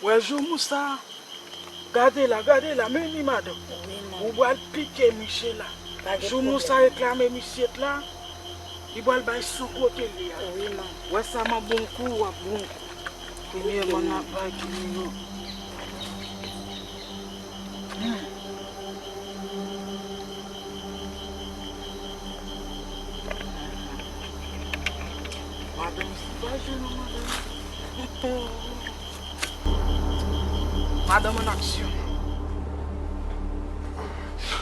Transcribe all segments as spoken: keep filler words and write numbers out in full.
Wè joumou sa, gade la, gade la, men ni madanm. Wi, man. Ou pral pike misye la. Pa gen pwoblèm. Joumou sa reklame misye la, li pral bay sou kote li a. Wi, man. Wè sa, man, bon kou, w ap bon kou. Premyèman, n ap bay ki nimewo. Hmm. Madanm, se pa jwe non, madanm. Madanm an aksyon.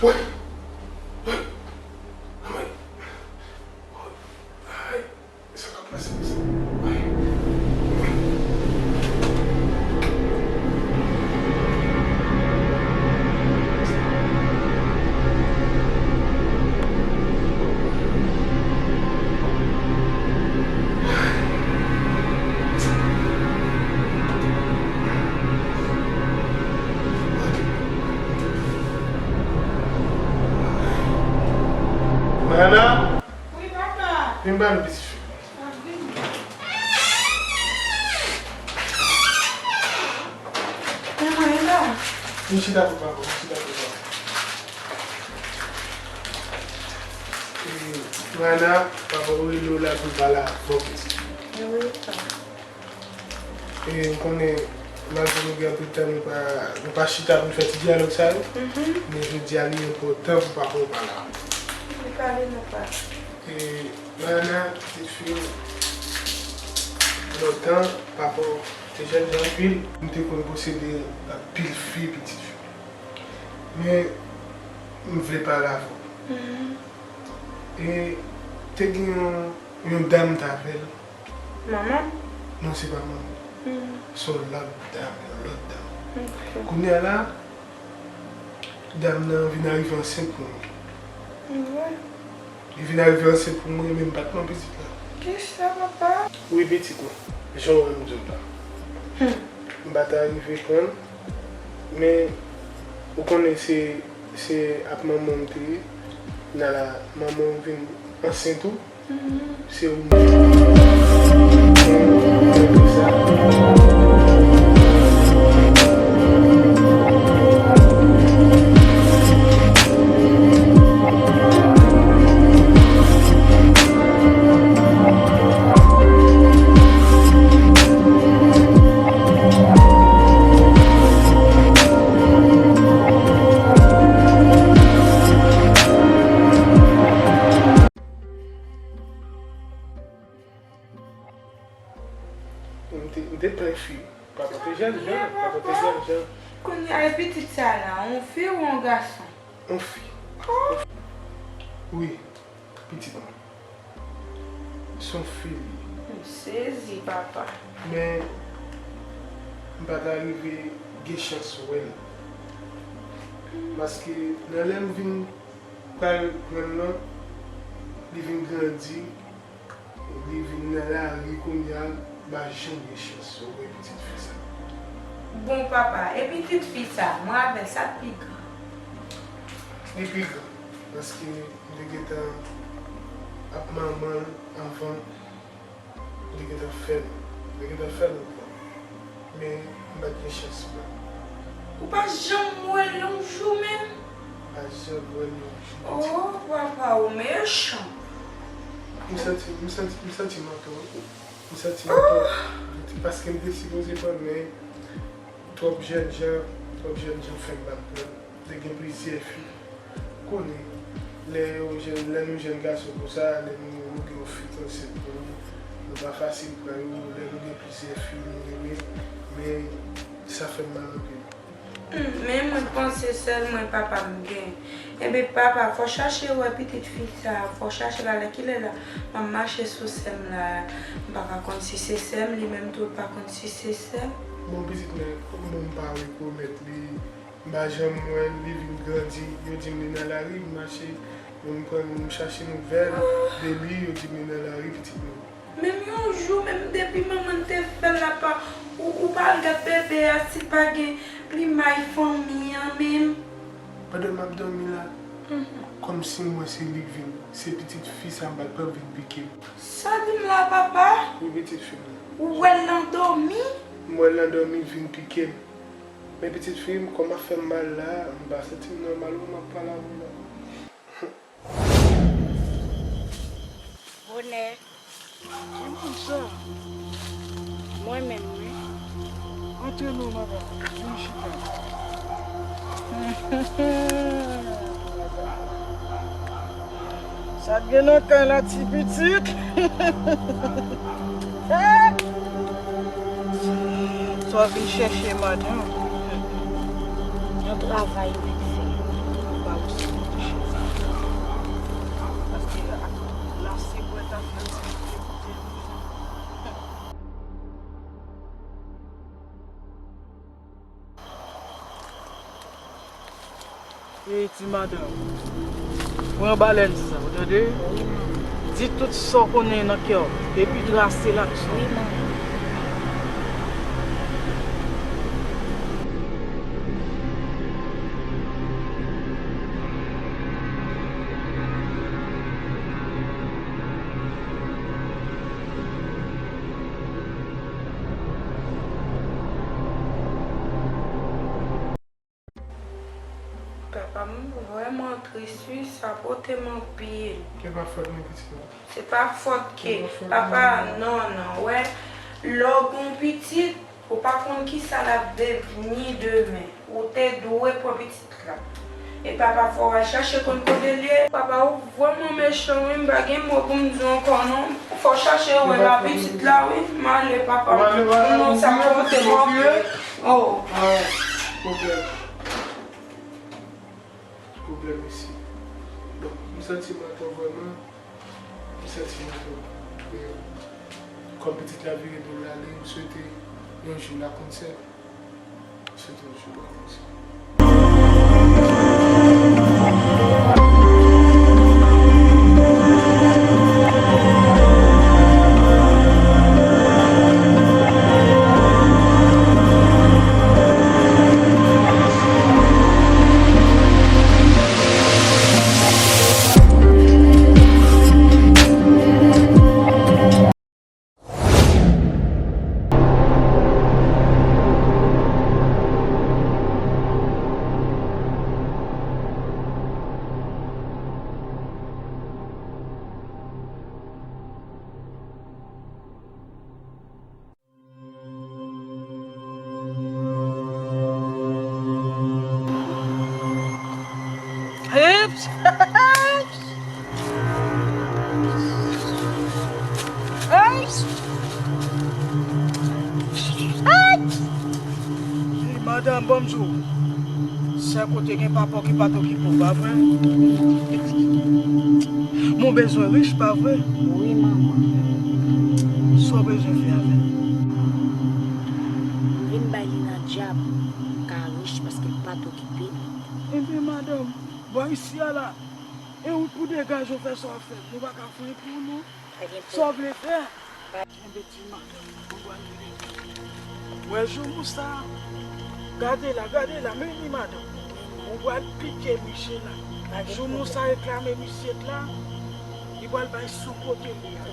Woy! Woy! Woy! Ay! Sa k ap pase konsa? Ay! Mariana? Wi, papa. Vin ba nou piti fi. Manman, e la. Vin chita pou papa, vin chita pou papa. E, Mariana, papa ou rele w la pou l pale avè w, pitit. Wi, papa. E, ou konnen, malgre nou gen anpil tan, nou pa, nou pa chita pou n fè ti dyalòg sa yo, mhm, men jodi a, li enpòtan pou papa w pale avè w. Li pale non, papa. E, Mariana, pitit fi m, lontan, papa w te jènjan anpil, m te konn posede anpil fi, pitit fi. Men, m vle pale avè w. Mhm. E, te gen yon, yon dam t avè l. Manman m? Non, se pa manman. Hmm. Se yon lòt dam, yon lòt dam. Ok. Kounye a la, dam nan vin arive ansent pou mwen. Wi. Li vin arive ansent pou mwen, men m pa t pran pitit la. Kisa, papa? Wi, pitit mwen. Jan w wè m di w la. Hmm. M pa t arive pran l, men ou konnen se, se ap manman m te ye. Nala, manman w vin ansent tou. Se ou menm. M te, m te plen fi. Papa te jènjan, papa te jènjan. Kounye a, e pitit sa la, yon fi ou yon gason? Yon fi. Oh! Wi, pitit mwen. Se yon fi li ye. M sezi, papa. Men, m pa t arive gen chans wè l. Paske nan lè m vin pral pran l nan, li vin grandi, li vin nan lari kounye a, m pa janm gen chans wè pitit fi sa. Bon, papa, e pitit fi sa, mwen avè l, sa k pi gran? Li pi gran, paske m te gentan ap manman l anvan. M te gentan fè l. M te gentan fè l ankò. Men, m pa t gen chans, non. Ou pa janm wè l yon jou menm? M pa janm wè l yon jou, pitit. Oh, papa, ou mechan. M santi, m santi, m santi m atò. M santi m atò. Oh! Paske m te sipoze pran l, men twòp jènjan, twòp jènjan fè m pa t pran l. Te gen plizyè fi. Konnen, lè yo jèn, lè nou jèn gason konsa, lè nou, nou gen yon fi k ansent pou nou, nou pa fasil pran yo, lè nou gen plizyè fi, nou renmen, men sa fè m mal anpil. Hmm, men mwen panse sèl mwen papa m gen. Enben, papa, fò chache wè pitit fi sa, fò chache l alèkile la. M ap mache sou sè m la, m pa ka konn si se sè m, li menm tou, l pa konn si se sè m. Bon, pitit mwen, kòm bon, m pa rekonèt li, m pa janm wè l, li vin grandi, yo di m li nan lari, m mache, m pran, m chache nouvèl de li, yo di m li nan lari, pitit mwen. Menm yon jou, menm depi manman l te fè l la pa, ou, ou pa al gad bebe a, si l pa gen plimay fanmi an menm. Pandan m ap dòmi la, mhm, kòmsi m wè se li k vin, se pitit fi sa m pa t pran vin pike m. Sa w di m la, papa? Wi, pitit fi m nan. Ou wè l nan dòmi? M wè l nan dòmi vin pike m. Men pitit fi m, kò m ap fè m mal la, m pa santi m nòmal, wi, m ap pale avè w la. Bonè. Ki moun sa? Mwen menm, wi. Antre non, madanm. Vin chita. Sa k gen nan kay la, ti pitit? Sa w vin chèche, madanm? Yon travay m vin fè. Ou pa osi vin touche sa. Paske la, la se bwè ta fè ti pitit. Ey, ti madanm, pran balèn sa, ou tande? Di tout sa w konnen nan kè w, epi trase l ak san. Wi, manman. Papa, m vrèman tris, wi, sa pote m anpil. Se pa fòt mwen, pitit mwen. Se pa fòt ke, papa, non, non, wè, lè w gen yon pitit, ou pa konn kisa l ap devni demen. Ou te dwe pran pitit la. E papa, fò w al chache konn kote l ye. Papa, ou vrèman mechan, wi, m pa gen mo pou m di w ankò, non. Fò w chache wè la pitit la, wi. M ale, papa. Non, sa pote m anpil. Oh. Ah, pwoblèm. Pwoblèm isi. Bon, m santi m atò vrèman. M santi m atò. E, kòm pitit la vire do l ale, m swete yon jou l a konn sèl. M swete yon jou l a konn sèl. Hips! Hips! Hips! Hips! Ey, madanm, ban m di w. Sèl kote gen papa w ki pa t okipe w, pa vre? Men w bezwen rich, pa vre? Wi, manman. Sa w bezwen fè avè l? M vin bay li nan djab pou m ka rich paske l pa t okipe m. Ebyen, madanm, bò isi a la, e ou pou degaje w fè sa w ap fè. Nou pa ka fè pou ou, non. Pa gen pwoblèm. Sa w vle fè? Kenbe ti madanm, ou pral rive. Wè joumou sa, gade la, gade la, men li madanm. Ou pral pike misye la. Joumou sa reklame misye la, li pral bay sou kote li a.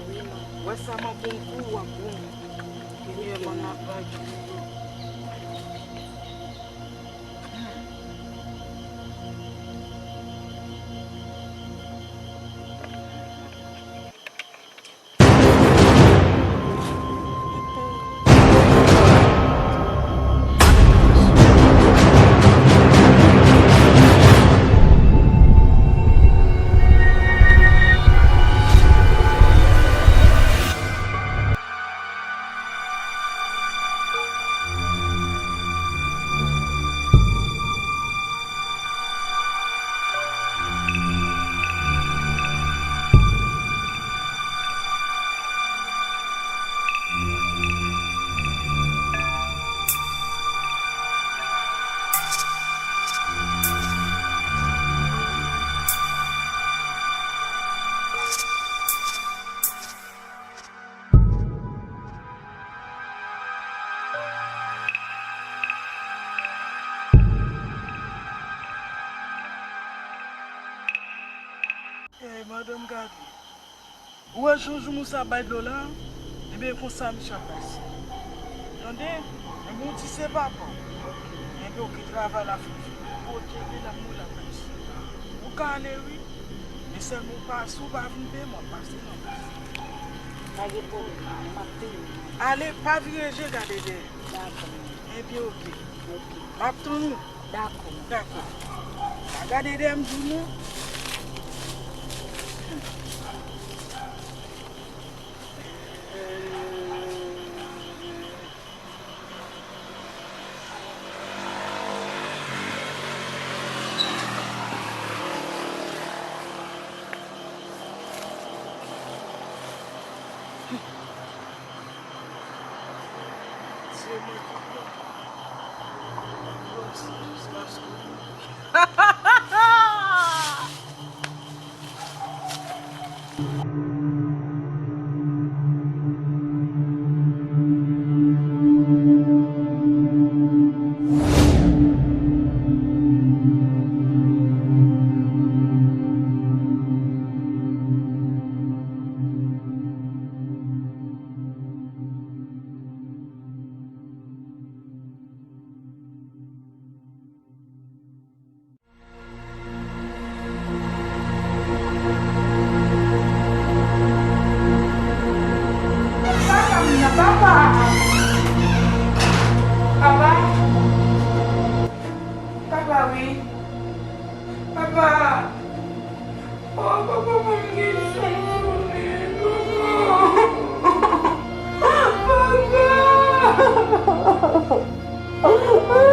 Wè sa m ap bon pou ou, w ap bon. Premyèman, n ap bay joumou. Ey, madanm, gade. Ou wè jan joumou sa bay dlo la? Ebyen, konsa misye ap bay sa. Tande? Se papa w. Enben, oke, travay la fin fini. Oke, medam, nou la, mèsi. Ou ka ale, wi. Men sèlman ou pa, si ou pa vin peye m, w ap pase nan prizon. Pa gen pwoblèm, m ap peye w. Ale, pa vire je, gade dèyè. Dakò. Enben, oke. Oke. M ap tann ou. Dakò. Dakò. Pa gade dèyè m di w non. Se mwen ki pran. Mwen se jiskaske Papa, Mina, papa. Papa. Papa, wi. Papa. Oh, papa, pa m gen san pou li, papa. Papa.